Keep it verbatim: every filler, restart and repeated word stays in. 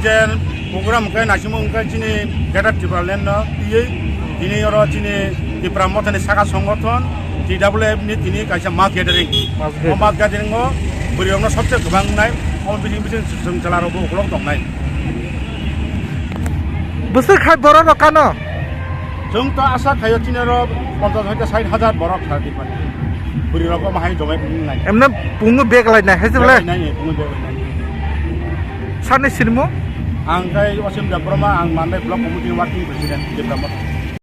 Chen program hwnkhe naisingmo hwnkhe chini Greater Tipraland no twiwi tini oro chini Tipra Mothani saka songothon T W F ni tini kaisa mass gathering. Mass O gathering. Mass gathering o bwrwi rokno sobse kwbang wngnai, o bising bising chwng chwla rokbo ukolog tongnai. Bwswk khai borok rok kano? Chwng to asa khaio chini oro ponchash hoite sait hajar borok sar di mani. Bwrwi rok omo hai jomai wngnai. Emne pungo bag lai nai hai se bole? Bag lai nai, pungo bag lai nai. Sani sinimo? Ang khe Osim Debbarma, ang Mandai Block Committee Working President, Tipra Motha.